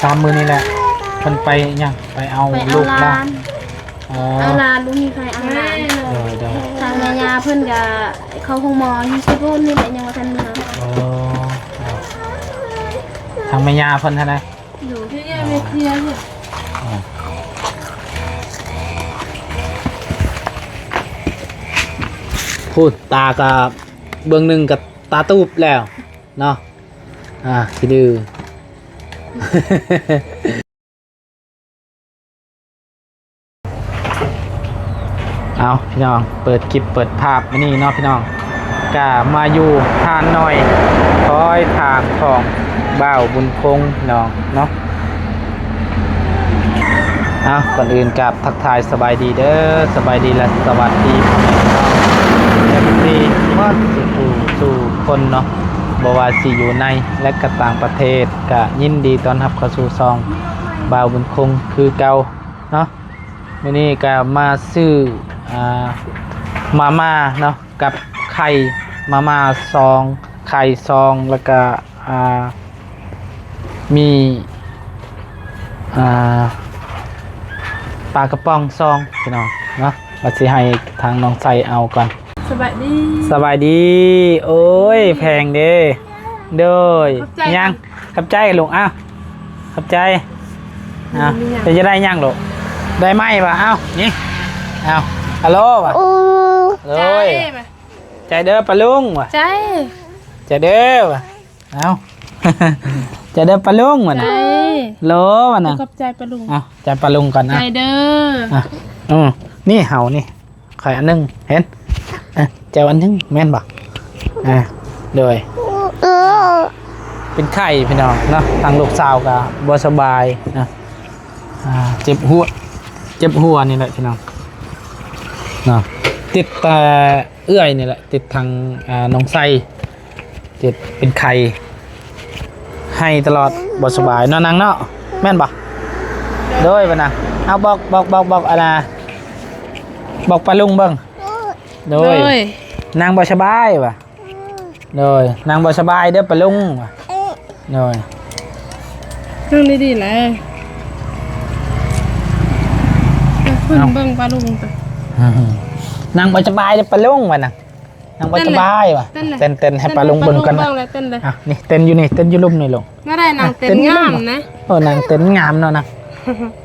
ສາມມື້ນີ້ແຫຼະ ເພິ່ນໄປຫຍັງ ໄປເອົາ ໄປເອົາ ລູກຫຼານ ຫຼານ. ອໍ ເອົາຫຼານ ບໍ່ມີໃຜເອົາຫຼານ. ໂດຍໆ ທາງແມ່ຍ່າເພິ່ນກະເຂົ້າໂຮງໝໍຢູ່ເຊໂປນນີ້ແຫຼະ ຍັງບໍ່ທັນເມືອ. ອໍ ທາງແມ່ຍ່າເພິ່ນຫັ້ນນະ. ໂດຍ ພຸ້ນ ຕາກະເບິ່ງໜຶ່ງກະຕາຕູບແລ້ວເນາະ. ອ່າ ຂີ້ດື້ ເອົາ ພີ່ນ້ອງ ເປີດຄລິບເປີດພາບມື້ນີ້ເນາະ ພີ່ນ້ອງ ກະມາຢູ່ຮ້ານນ້ອຍ ຄອຍທາງຂອງບ່າວບຸນຄົງ ພີ່ນ້ອງເນາະ. ເອົາ ກ່ອນອື່ນກາບທັກທາຍສະບາຍດີເດີ ສະບາຍດີ ແລະ ສະຫວັດດີພໍ່ແມ່ພີ່ນ້ອງ ເອັຟຊີ ໝົດສູ່ຜູ້ສູ່ຄົນເນາະ ບໍ່ວ່າຊິຢູ່ໃນ ແລະ ກະຕ່າງປະເທດ ກະຍິນດີຕ້ອນຮັບເຂົ້າສູ່ຊ່ອງບ່າວບຸນຄົງຄືເກົ່າເນາະ. ມື້ນີ້ກະມາຊື້ ອ່າ ມາມ່າເນາະ ກັບໄຂ່ ມາມ່າຊອງ ໄຂ່ຊອງ ແລ້ວກະ ອ່າ ມີ ອ່າ ປາກະປ໋ອງຊອງ ພີ່ນ້ອງເນາະ ວ່າຊິໃຫ້ທາງນ້ອງໄຊເອົາກ່ອນ. ສະບາຍດີ ສະບາຍດີ. ໂອ້ຍ ແພງເດ້. ໂດຍ ຂອບໃຈ ຍັງ ຂອບໃຈລູກ. ອ້າວ ຂອບໃຈ. ເອົາ ເປັນຈັ່ງໃດຍັງລູກ ໄດ້ໄມ້ບໍ່? ເອົາ ນີ້ ເອົາ ອາໂລບໍ່? ໂດຍ ໃຈເດີປາລຸງວ່າ ໃຈ ໃຈເດີວ່າ. ເອົາ ໃຈເດີປາລຸງວ່ານະ ໃຈ ໂລວ່ານະ. ຂອບໃຈປາລຸງ. ເອົາ ໃຈປາລຸງກ່ອນນະ ໃຈເດີ. ອ່ະ ອື ນີ້ເຮົານີ້ ໄຂ່ອັນໜຶ່ງ ເຫັນ ເອີ ເຈົ້າອັນໜຶ່ງ ແມ່ນບໍ່? ອ່າ ໂດຍ ເປັນໄຂ້ພີ່ນ້ອງເນາະ ທາງລູກສາວກະບໍ່ສະບາຍນະ ອ່າ ເຈັບຫົວ ເຈັບຫົວນີ້ແຫຼະພີ່ນ້ອງເນາະ ຕິດແຕ່ເອື້ອຍນີ້ແຫຼະ ຕິດທາງ ອ່າ ນ້ອງໄຊ ເຈັບເປັນໄຂ້ ໄຫ້ຕະຫຼອດ ບໍ່ສະບາຍເນາະ ນາງເນາະ ແມ່ນບໍ່? ໂດຍ ວ່ານະ ເອົາ ບອກ ບອກ ບອກ ບອກ ອັນນ່າ ບອກປາລຸງເບິ່ງ. ໂດຍ ໂດຍ ນາງບໍ່ສະບາຍວ່າ. ໂດຍ ນາງບໍ່ສະບາຍເດີປາລຸງວ່າ. ໂດຍ ນັ່ງດີໆແຫຼະ ເບິ່ງປາລຸງ ນາງບໍ່ສະບາຍເດີປາລຸງວ່ານະ. ນາງບໍ່ສະບາຍວ່າ ເຕັ້ນເລີຍ ເຕັ້ນ ເຕັ້ນໃຫ້ປາລຸງເບິ່ງກ່ອນນະ. ອ່ະ ນີ້ເຕັ້ນຢູ່ນີ້ ເຕັ້ນຢູ່ລຸ່ມນີ້ລູກ. ນາງເຕັ້ນງາມນະ. ເອີ ນາງເຕັ້ນງາມເນາະນະ.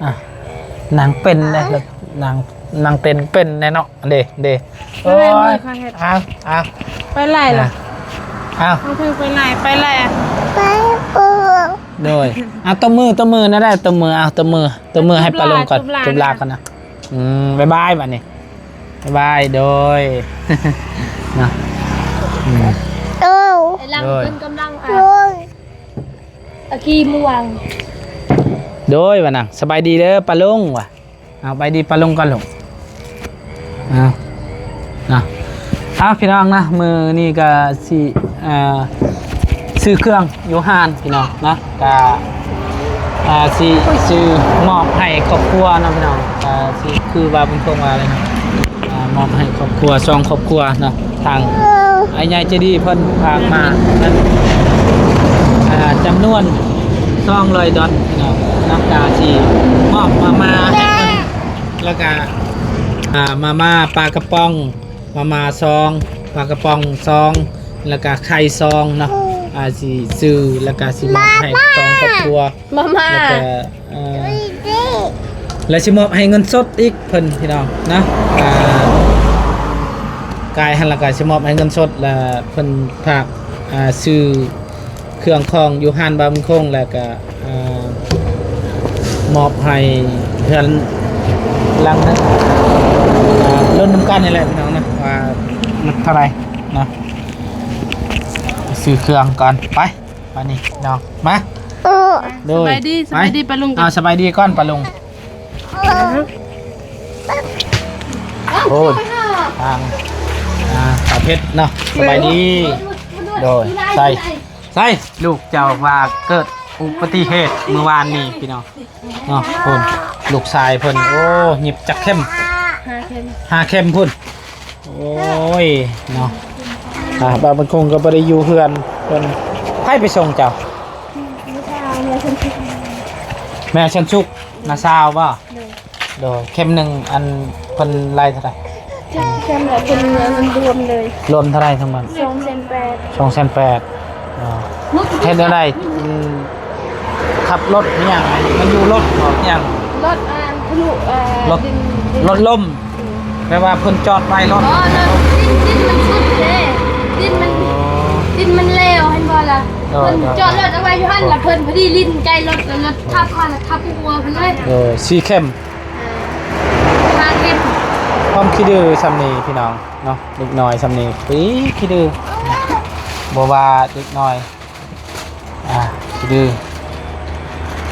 ອ່ະ ນາງເປັນເດ້ ນາງ ນາງເຕັ້ນເປັນແດ່ເນາະ. ເດ້ ເດ້. ໂອ້ຍ ເອົາ ເອົາ ໄປໄລ່ລະ. ເອົາ ເອົາ ໄປໄລ່ ໄປໄລ່. ໂດຍ ເອົາ ຕົບມື ຕົບມືນະ ໄດ້ຕົບມື ເອົາ ຕົບມື ຕົບມືໃຫ້ປາລຸງກ່ອນ ຈຸບລາກ່ອນນະ. ອືມ ບາຍບາຍບາດນີ້ ບາຍບາຍ ໂດຍ ນະ ອືມ ໂດຍ ກຳລັງ ອ່າ ອາກີມ່ວງ ໂດຍ ວ່ານະ ສະບາຍດີເດີປາລຸງວ່າ. ເອົາ ໄປດີປາລຸງກ່ອນລູກ ເອົາ ນະ ເອົາ ພີ່ນ້ອງນະ ມື້ນີ້ກະຊິ ອ່າ ຊື້ເຄື່ອງຢູ່ຮ້ານພີ່ນ້ອງນະ ກະ ອ່າ ຊິຊື້ມອບໃຫ້ຄອບຄົວເນາະພີ່ນ້ອງ ກະຊິຄືວ່າເພິ່ນເພິ່ນວ່າເລີຍເນາະ ອ່າ ມອບໃຫ້ຄອບຄົວ ສອງຄອບຄົວເນາະ ທາງອ້າຍໃຫຍ່ໃຈດີເພິ່ນຝາກມາເງິນ ອ່າ ຈຳນວນສອງຮ້ອຍດອນພີ່ນ້ອງ ນຳກາຊິມອບມາມ່າໃຫ້ເພິ່ນ ແລ້ວກະ ອ່າ ມາມ່າປາກະປ໋ອງ ມາມ່າຊອງ ປາກະປ໋ອງຊອງ ແລ້ວກະໄຂ່ຊອງເນາະ ອ່າ ຊິຊື້ ແລ້ວກະຊິມອບໃຫ້ສອງຄອບຄົວ ມາມ່າ ແລ້ວກະ ເອີ ແລ້ວຊິມອບໃຫ້ເງິນສົດອີກເພິ່ນພີ່ນ້ອງເນາະ ອ່າ ກາຍຫັ້ນລະກະຊິມອບໃຫ້ເງິນສົດ ແລ້ວເພິ່ນຝາກ ອ່າ ຊື້ ເຄື່ອງຂອງຢູ່ຮ້ານບ່າວບຸນຄົງ ແລ້ວກະ ເອີ ມອບໃຫ້ເຮືອນຫຼັງໜຶ່ງ ເອີ ລຸ້ນນຳກັນນີ້ແຫຼະພີ່ນ້ອງເນາະ ວ່າມັນເທົ່າໃດເນາະ ຊື້ເຄື່ອງກ່ອນ ໄປ ບາດນີ້ເນາະ ມາ ໂດຍ ສະບາຍດີ ສະບາຍດີປາລຸງ ເອົາ ສະບາຍດີກ່ອນປາລຸງ ໂອ້ຍ ທາງ ອ່າ ສາວເພັດເນາະ ສະບາຍດີ ໂດຍ ໃສ່ ໃສ່ ລູກເຈົ້າວ່າເກີດອຸບັດຕິເຫດມື້ວານນີ້ພີ່ນ້ອງເນາະ ເພິ່ນ ລູກຊາຍເພິ່ນ ໂອ້ ຫຍິບຈັກເຂັມ ຫ້າເຂັມ ຫ້າເຂັມພຸ້ນ ໂອ້ຍ ເນາະ ອ່າ ບ່າວບຸນຄົງກໍບໍ່ໄດ້ຢູ່ເຮືອນເພິ່ນ ໃຜໄປສົ່ງເຈົ້າ? ອືມ ລູກສາວເມືອຊົງເຂດ ແມ່ສັນສຸກ ນ້າສາວບໍ່? ໂດຍ ໂດຍ ເຂັມໜຶ່ງ ອັນ ເພິ່ນໄລ່ເທົ່າໃດ? ເຂັມລະເພິ່ນລວມເລີຍ ລວມເທົ່າໃດທັງໝົດ? ສອງແສນແປດ ສອງແສນແປດ. ເອີ ເຮັດແນວໃດ? ອືມ ຂັບລົດອີຫຍັງ? ມັນຢູ່ລົດບໍ່? ອີຫຍັງ? ລົດ ອັນ ທະລຸ ເອີ ລົດ ດິນ ດິນ ລົດລົ້ມ ແປວ່າເພິ່ນຈອດໄວ້ລົດ ບໍ່ ລົດ ດິນ ດິນມັນຊຸດເດ້ ດິນມັນ ອໍ ດິນມັນເຫຼວ ເຫັນບໍ່ລະ? ໂດຍ ເພິ່ນ ໂດຍ ຈອດລົດເອົາໄວ້ຢູ່ຫັ້ນ ລະເພິ່ນພໍດີຫຼິ້ນໃກ້ລົດ ລະລົດທັບເຂົາ ລະທັບຫົວເພິ່ນເລີຍ. ໂດຍ ສີ່ເຂັມ ເອີ ຫ້າເຂັມ. ຄວາມຂີ້ດື້ຊ່ຳນີ້ພີ່ນ້ອງເນາະ ເດັກນ້ອຍຊ່ຳນີ້ ອີ ຂີ້ດື້ ບໍ່ວ່າເດັກນ້ອຍ ອ່າ ຂີ້ດື້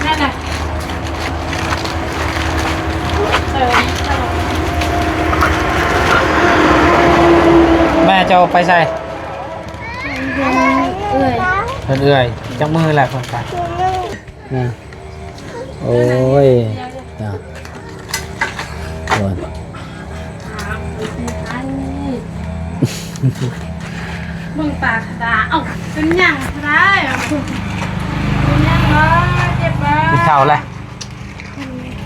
ນັ້ນນະ ເອີ ແມ່ເຈົ້າໄປໃສ? ເຮືອນເອື້ອຍ ເຮືອນເອື້ອຍ. ຈັກມື້ແລ້ວເພິ່ນໄປ? ອືມ ໂອ້ຍ ນະ ໂອ້ຍ ເບິ່ງຕາຂະດາ ເອົ້າ ເປັນຫຍັງຂະດາ? ເອົ້າ ເປັນຫຍັງບໍ່? ເຈັບບໍ່? ກິນເຂົ້າແລ້ວ?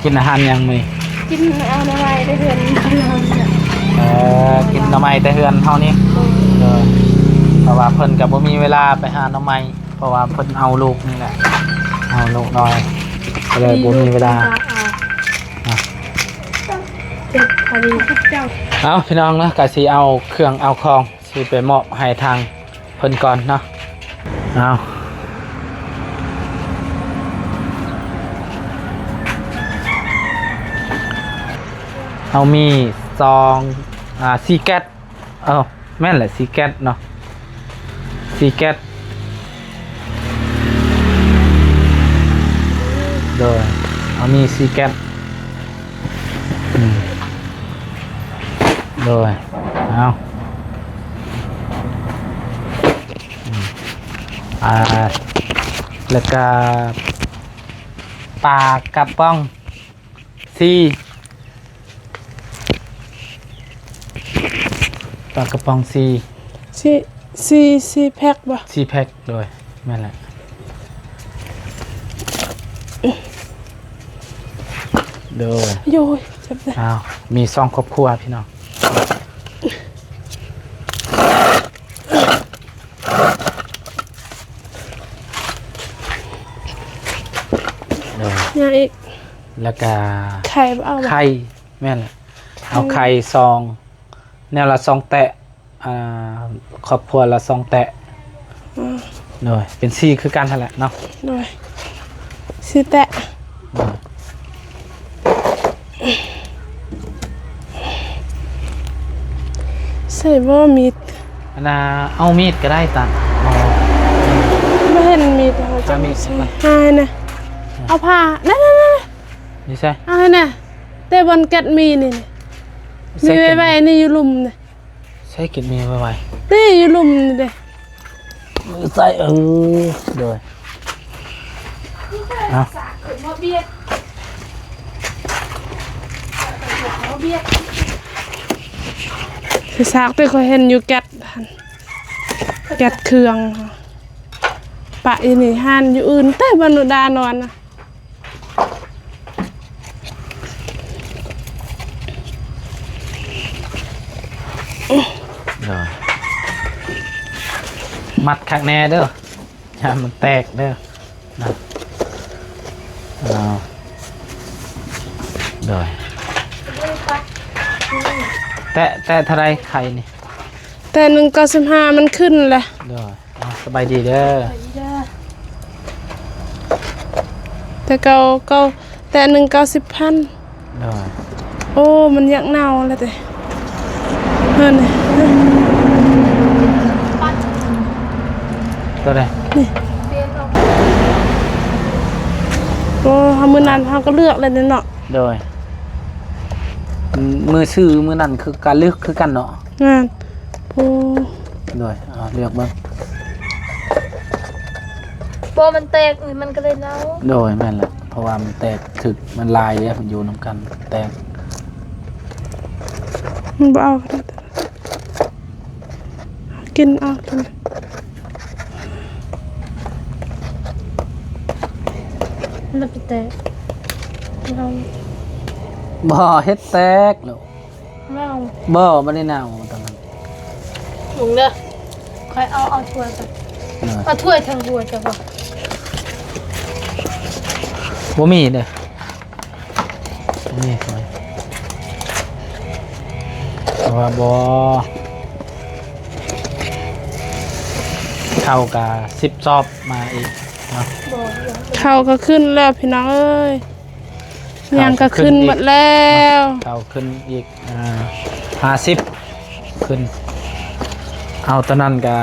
ກິນອາຫານຫຍັງມື້ນີ້? ກິນເອົາໜໍ່ໄມ້ແຕ່ເຮືອນ ເອີ ກິນໜໍ່ໄມ້ແຕ່ເຮືອນເຮົານີ້. ໂດຍ ເອີ ເພາະວ່າເພິ່ນກໍບໍ່ມີເວລາໄປຫາໜໍ່ໄມ້ ເພາະວ່າເພິ່ນເອົາລູກນີ້ແຫຼະ ເອົາລູກນ້ອຍ ກໍເລີຍບໍ່ມີເວລາ. ເອົາ ເອົາ ພີ່ນ້ອງເນາະ ກະຊິເອົາເຄື່ອງເອົາຂອງຊິໄປມອບໃຫ້ທາງເພິ່ນກ່ອນເນາະ. ເອົາ ເຮົາມີຊອງ ອ່າ ສີ່ແກັດ ເອົ້າ ແມ່ນແຫຼະ ສີ່ແກັດເນາະ ສີ່ແກັດ. ໂດຍ ເຮົາມີສີ່ແກັດ. ອືມ ໂດຍ ເອົາ ອືມ ອ່າ ແລ້ວກະປາກະປ໋ອງ ສີ່ ປາກະປ໋ອງສີ່ ສີ່ ສີ່ ສີ່ແພັກບໍ່? ສີ່ແພັກ ໂດຍ ແມ່ນແຫຼະ ໂດຍ ໂອ້ຍ ເຈັບເດ້. ອ້າວ ມີສອງຄອບຄົວພີ່ນ້ອງ. ໂດຍ ຫຍັງອີກ? ແລ້ວກະໄຂ່ບໍ່ເອົາບໍ່? ໄຂ່ ແມ່ນແຫຼະ ເອົາໄຂ່ສອງ ແນວລະສອງແຕະ ອ່າ ຄອບຄົວລະສອງແຕະ. ອືມ ໂດຍ ເປັນສີ່ຄືກັນຫັ້ນແຫຼະເນາະ. ໂດຍ ສີ່ແຕະ. ໂດຍ ໃສ່ບໍ່ມີດ? ອັນນ່າ ເອົາມີດກໍໄດ້ຕາ. ບໍ່ເຫັນມີດ ເຮົາຈະ ຫາມີດ ໃສ່ ຫາໃຫ້ນະ. ເອົາຜ້າ ນັ້ນໆໆ ຢູ່ໃສ? ເອົາໃຫ້ນະ ແຕ່ບ່ອນແກັດມີນີ້ ມີໄວ້ໆ ນີ້ຢູ່ລຸ່ມນີ້. ໃສ່ເກັບເມໄວ້ໆ ເດ້ ຢູ່ລຸ່ມນີ້ເດ້ ໃສ່ ເອີ ໂດຍ ເອົາ ສາກທີ່ຂ້ອຍເຫັນຢູ່ແກັດຫັ້ນ ແກັດເຄື່ອງ ປະຢູ່ນີ້ ຮ້ານຢູ່ອື່ນ ແຕ່ບ່ອນໜູດານອນນະ. ໂດຍ ມັດຄັກແນ່ເດີ ຢ່າມັນແຕກເດີນະ. ເອົາ ໂດຍ ແຕະ ແຕະເທົ່າໃດໄຂ່ນີ້? ແຕະໜຶ່ງເກົ້າສິບຫ້າ ມັນຂຶ້ນແຫຼະ. ໂດຍ ອ່າ ສະບາຍດີເດີ ສະບາຍດີເດີ. ແຕ່ເກົ່າ ເກົ່າ ແຕ່ໜຶ່ງເກົ້າສິບພັນ. ໂດຍ ໂອ້ ມັນຢາກເນົ່າແລ້ວເດ້ ເພິ່ນ ໂຕໃດນີ້? ໂອ້ ເຮົາ ມື້ນັ້ນເຮົາກໍເລືອກແລ້ວເດ້ເນາະ. ໂດຍ ມື້ຊື້ມື້ນັ້ນຄືກະເລືອກຄືກັນເນາະ. ແມ່ນ ໂອ້ ໂດຍ ເອົາເລືອກເບິ່ງ ບໍ່ ມັນແຕກ ມັນກໍເລີຍເນົ່າ. ໂດຍ ແມ່ນແຫຼະ ເພາະວ່າມັນແຕກ ຖືກ ມັນຫຼາຍເດ້ ມັນຢູ່ນຳກັນ ແຕກ ມັນບໍ່ເອົາ ກິນເອົາ ກິນ ມັນໄປແຕກ. ບໍ່ ເຮັດແຕກລູກ. ເມົາ. ບໍ່ ບໍ່ໄດ້ເນົ່າຕອນນັ້ນ. ເບິ່ງເດີ ຂ້ອຍເອົາ ເອົາຖ້ວຍກ່ອນ. ເອີ ເອົາຖ້ວຍທັງຖ້ວຍເຈົ້າບໍ່? ບໍ່ມີເດີ. ນີ້ ເພາະວ່າບໍ່ ເຂົ້າກະສິບສອບມາອີກເນາະ. ເຂົ້າກະຂຶ້ນແລ້ວພີ່ນ້ອງເອີຍ. ຫຍັງກະຂຶ້ນໝົດແລ້ວ. ເຂົ້າຂຶ້ນອີກ ອ່າ ຫ້າສິບ ຂຶ້ນ. ເອົາຕອນນັ້ນກະ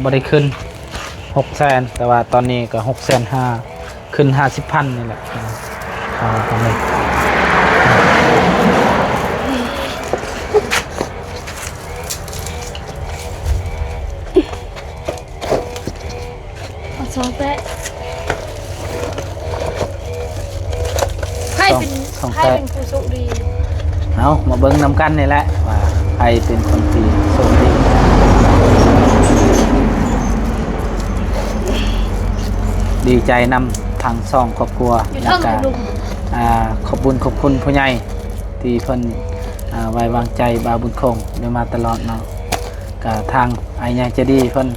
ບໍ່ໄດ້ຂຶ້ນຫົກແສນ ແຕ່ວ່າຕອນນີ້ກະຫົກແສນຫ້າ ຂຶ້ນຫ້າສິບພັນນີ້ແຫຼະ. ເອົາໄປເລີຍ. ເອົາສອງແປະ. ໃຜເປັນ ສອງ ສອງ ໃຜເປັນຜູ້ໂຊກດີ? ເອົາ ມາເບິ່ງນຳກັນນີ້ແຫຼະ ວ່າໃຜເປັນຄົນທີ່ໂຊກດີ. ດີໃຈນຳທັງສອງຄອບຄົວ ແລ້ວກະ ອ່າ ຂອບບຸນຂອບຄຸນຜູ້ໃຫຍ່ທີ່ເພິ່ນ ອ່າ ໄວ້ວາງໃຈບ່າວບຸນຄົງໄດ້ມາຕະຫຼອດເນາະ. ກະທາງອ້າຍໃຫຍ່ໃຈດີເພິ່ນ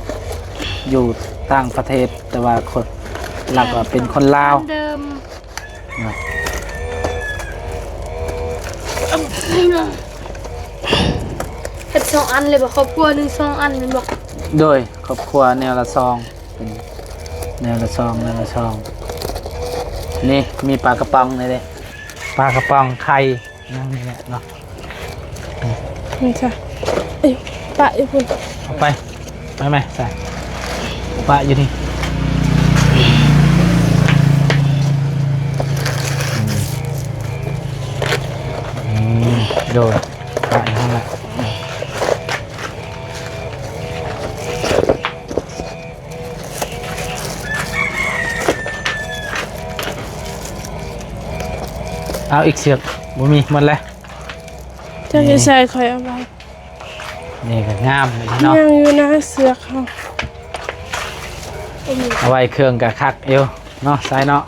ຢູ່ຕ່າງປະເທດ ແຕ່ວ່າຄົນ ຫຼັກວ່າເປັນຄົນລາວ. ເດີມ ເຮັດສອງອັນເລີຍບໍ່? ຄອບຄົວໜຶ່ງສອງອັນແມ່ນບໍ່? ໂດຍ ຄອບຄົວແນວລະສອງ ເປັນແນວລະສອງ ແນວລະສອງ. ນີ້ມີປາກະປ໋ອງນີ້ເດ້ ປາກະປ໋ອງ ໄຂ່ ຫຍັງນີ້ແຫຼະເນາະ. ນີ້ຊະ ເອີຍ ປະຢູ່ພຸ້ນ ເອົາໄປ ໄປແມ່ ໃສ່ ປະຢູ່ນີ້. ອືມ ອືມ ໂດຍ ປະຢູ່ຫັ້ນແຫຼະ. ເອົາອີກເຊືອກ ບໍ່ມີ ໝົດແລ້ວ. ເຈົ້າຢູ່ໃສ? ຂ້ອຍເອົາໄວ້ ນີ້ກະງາມເນາະ ຍັງຢູ່ນະ ເຊືອກເຮົາ ເອົາໄວ້ເຄື່ອງກະຄັກຢູ່ເນາະ ໃສ່ເນາະ.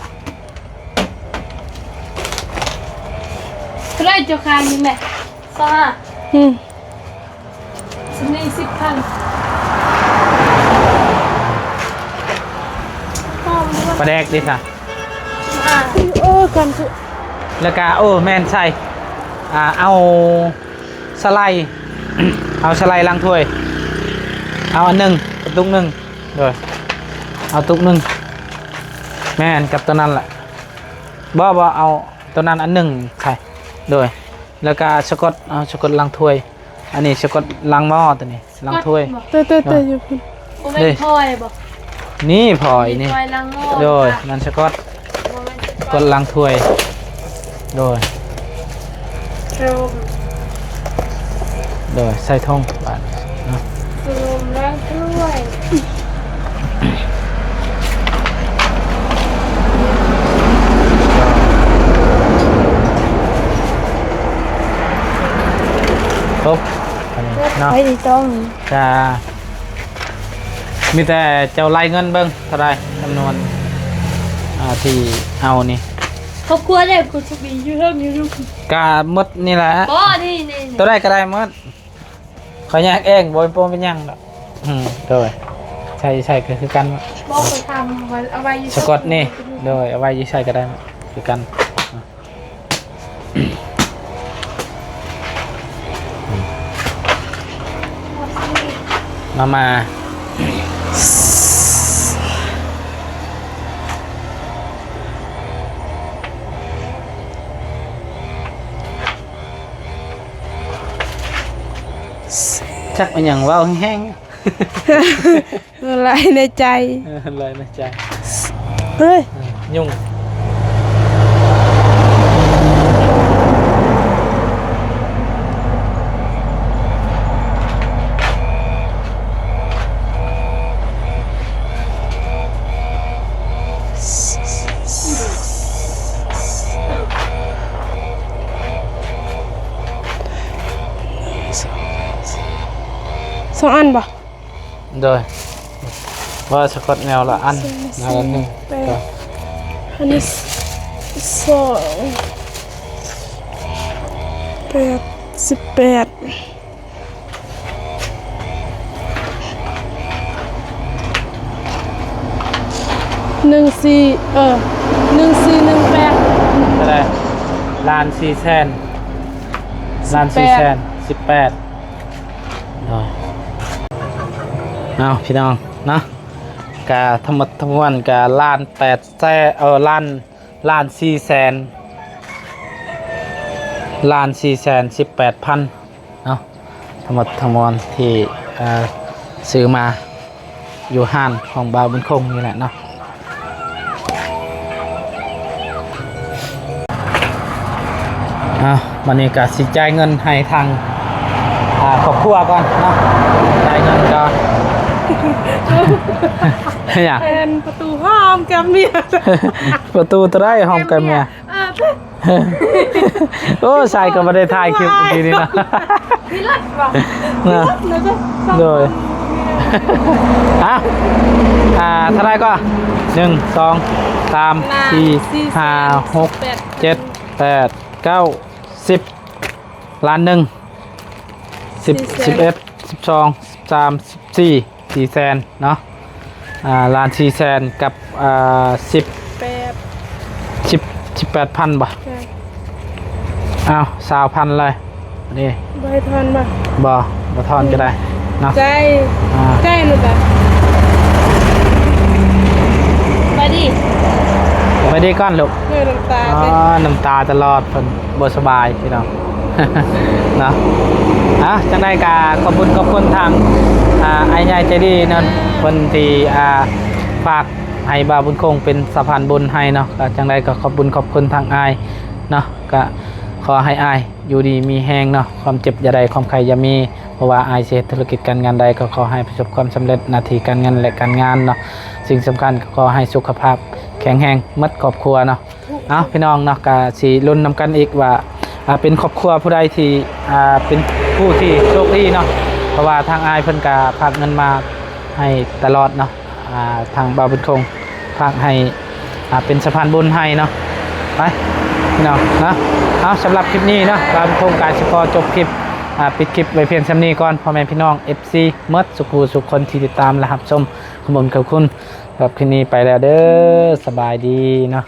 ເທົ່າໃດເຈົ້າຂາຍນີ້ແມ່? ຊາວຫ້າ. ອືມ ສ່ຳນີ້ສິບພັນ. ປາແດກເດຊະ? ສິບຫ້າ. ເອີ ກັນ ແລ້ວກະ ໂອ້ ແມ່ນ ໃສ່ ອ່າ ເອົາສະໄລ ເອົາສະໄລລ້າງຖ້ວຍ ເອົາອັນໜຶ່ງ ກະຕຸກໜຶ່ງ. ໂດຍ ເອົາຕຸກໜຶ່ງ ແມ່ນ ກັບໂຕນັ້ນແຫຼະ. ບໍ່ ບໍ່ ເອົາໂຕນັ້ນອັນໜຶ່ງໃສ່. ໂດຍ ແລ້ວກະສະກອດ ເອົາສະກອດລ້າງຖ້ວຍ. ອັນນີ້ສະກອດລ້າງໝໍ້ ໂຕນີ້ລ້າງຖ້ວຍ. ເຕີໆໆ ຢູ່ພຸ້ນ ບໍ່ແມ່ນພອຍບໍ່? ນີ້ພອຍນີ້ ພອຍລ້າງໝໍ້. ໂດຍ ນັ້ນສະກອດ ບໍ່ແມ່ນສະກອດ ສະກອດລ້າງຖ້ວຍ. ໂດຍ ໂດຍ ໃສ່ຖົງບາດເນາະ. ຄົບ ອັນນີ້ເນາະ ໄປອີກຕ້ອງ. ກະມີແຕ່ເຈົ້າໄລ່ເງິນເບິ່ງເທົ່າໃດ ຈຳນວນ ອ່າ ທີ່ເອົານີ້. ຄອບຄົວເດ້ ຜູ້ໂຊກດີຢູ່ເທິງຢູ່. ກະໝົດນີ້ແຫຼະ ບໍ່ ນີ້ໆໆ ໂຕໃດກະໄດ້ໝົດ. ຂ້ອຍແຍກເອງ ບໍ່ ບໍ່ເປັນຫຍັງດອກ. ອືມ ໂດຍ ໃສ່ ໃສ່ກະຄືກັນ. ບໍ່ ຂ້ອຍຖາມວ່າເອົາໄວ້ຢູ່ ສະກອດນີ້. ໂດຍ ເອົາໄວ້ຢູ່ໃສກະໄດ້ຄືກັນ. ມາ ມາ ຈັກແມ່ນຫຍັງ ເວົ້າແຮງໆ. ລາຍໃນໃຈ ເອີ ລາຍໃນໃຈ. ເຮີ້ຍ ຍຸງ. ສອງອັນບໍ່? ໂດຍ ວ່າສະກອດແນວລະອັນ ແນວລະໜຶ່ງ. ອັນນີ້ ສອງ ແປດ ສິບແປດ ໜຶ່ງສີ່ ເອີ ໜຶ່ງສີ່ໜຶ່ງແປດ ເທົ່າໃດ? ລ້ານສີ່ແສນ ລ້ານສີ່ແສນ ສິບແປດ ເອົາ ເອົາ ພີ່ນ້ອງເນາະ ກະທັງໝົດທັງມວນກະລ້ານແປດແສນ ເອີ ລ້ານ ລ້ານສີ່ແສນ ລ້ານສີ່ແສນສິບແປດພັນເນາະ ທັງໝົດທັງມວນທີ່ ເອີ ຊື້ມາຢູ່ຮ້ານຂອງບ່າວບຸນຄົງນີ້ແຫຼະເນາະ. ເອົາ ບັດນີ້ກະຊິຈ່າຍເງິນໃຫ້ທາງ ອ່າ ຄອບຄົວກ່ອນເນາະ ຈ່າຍເງິນກ່ອນ. ຫຍັງ? ອັນປະຕູຫ້ອງກັບເມຍ ປະຕູຕົວໃດຫ້ອງກັບເມຍ? ເອີ ໂອ້ ຊາຍກໍບໍ່ໄດ້ຖ່າຍຄລິບມື້ກີ້ນີ້ນະ ມີລົດບໍ່? ນະ ມີລົດນະເຈົ້າ ໂດຍ ຮະ ອ່າ ເທົ່າໃດກໍ? ໜຶ່ງ ສອງ ສາມ ສີ່ ຫ້າ ຫົກ ເຈັດ ແປດ ເກົ້າ ສິບ ລ້ານໜຶ່ງ ສິບ ສິບເອັດ ສິບສອງ ສິບສາມ ສິບສີ່ ສີ່ແສນເນາະ ອ່າ ລ້ານສີ່ແສນກັບ ອ່າ ສິບ ແປດ ສິບ ສິບແປດພັນບໍ່? ເອີ ອ້າວ ຊາວພັນເລີຍນີ້ ບໍ່ໃຫ້ທອນບໍ່? ບໍ່ ບໍ່ທອນກໍໄດ້ເນາະ ໃຈ ອ່າ ໃຈໜູຕາ ໄປດີ ໄປດີກ່ອນລູກ ເອີ ນ້ຳຕາ ອໍ ເດ້ ນ້ຳຕາຕະຫຼອດ ເພິ່ນບໍ່ສະບາຍພີ່ນ້ອງ ເນາະ ອ່າ ຈັ່ງໃດກໍຂອບຄຸນຂອບຄຸນທາງ ອ່າ ອ້າຍໃຫຍ່ໃຈດີເນາະ ເອີ ເພິ່ນທີ່ ອ່າ ຝາກໃຫ້ບ່າວບຸນຄົງເປັນສະພານບຸນໃຫ້ເນາະ ກໍຈັ່ງໃດກໍຂອບບຸນຂອບຄຸນທາງອ້າຍເນາະ ກໍຂໍໃຫ້ອ້າຍຢູ່ດີມີແຮງເນາະ ຄວາມເຈັບຢ່າໄດ້ ຄວາມໄຂ້ຢ່າມີ ເພາະວ່າອ້າຍຊິເຮັດທຸລະກິດການງານໃດ ກໍຂໍໃຫ້ປະສົບຄວາມສຳເລັດ ໜ້າທີ່ການເງິນ ແລະ ການງານເນາະ ສິ່ງສຳຄັນກໍຂໍໃຫ້ສຸຂະພາບແຂງແຮງໝົດຄອບຄົວເນາະ. ເອົາ ພີ່ນ້ອງເນາະ ກະຊິລຸ້ນນຳກັນອີກວ່າ ອ່າ ເປັນຄອບຄົວຜູ້ໃດທີ່ ອ່າ ເປັນຜູ້ທີ່ໂຊກດີເນາະ ເພາະວ່າທາງອ້າຍເພິ່ນກະຝາກເງິນມາໃຫ້ຕະຫຼອດເນາະ ອ່າ ທາງບ່າວບຸນຄົງຝາກໃຫ້ ອ່າ ເປັນສະພານບຸນໃຫ້ເນາະ ໄປ ພີ່ນ້ອງເນາະ. ເອົາ ສຳລັບຄລິບນີ້ເນາະ ບ່າວບຸນຄົງກະຊິຂໍຈົບຄລິບ ອ່າ ປິດຄລິບໄວ້ພຽງສ່ຳນີ້ກ່ອນ ພໍ່ແມ່ພີ່ນ້ອງ ເອັຟຊີ ໝົດສຸຂູສຸຄົນທີ່ຕິດຕາມ ແລະ ຮັບຊົມ ຂອບຄຸນ ຂອບຄຸນ ສຳລັບຄລິບນີ້ໄປແລ້ວເດີ ສະບາຍດີເນາະ.